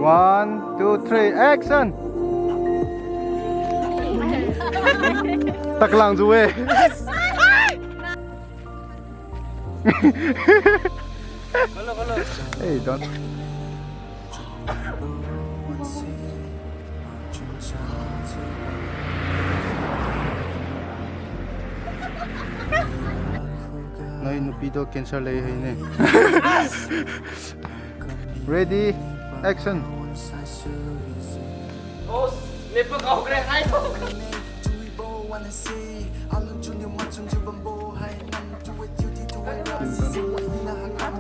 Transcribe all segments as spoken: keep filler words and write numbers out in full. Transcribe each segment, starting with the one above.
One, two, three, action! Taklang ju e. Hey, don't. Nai nupi do cancer lei haine. Ready, action.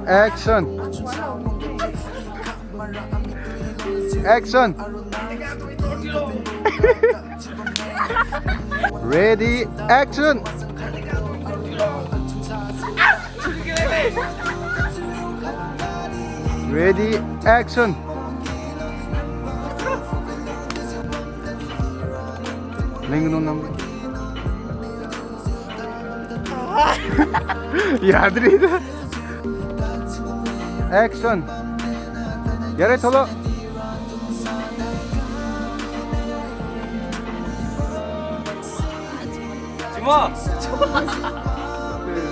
Action. Action. Ready, action. Ready, action. Lengno nang. Yadri da. Action. Yare tholo. Chimo.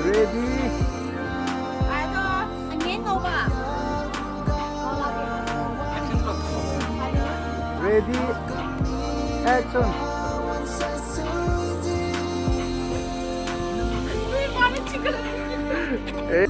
Ready. Ready, action. Eh.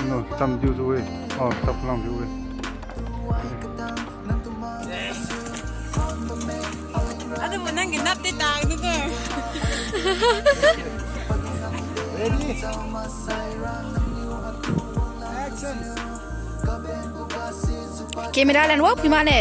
No, cham diu ju e. Oh, chap lang diu e. Aduh, nang ginap te ta, aduh ko. Ready? Action. Camera lan wa pui mane.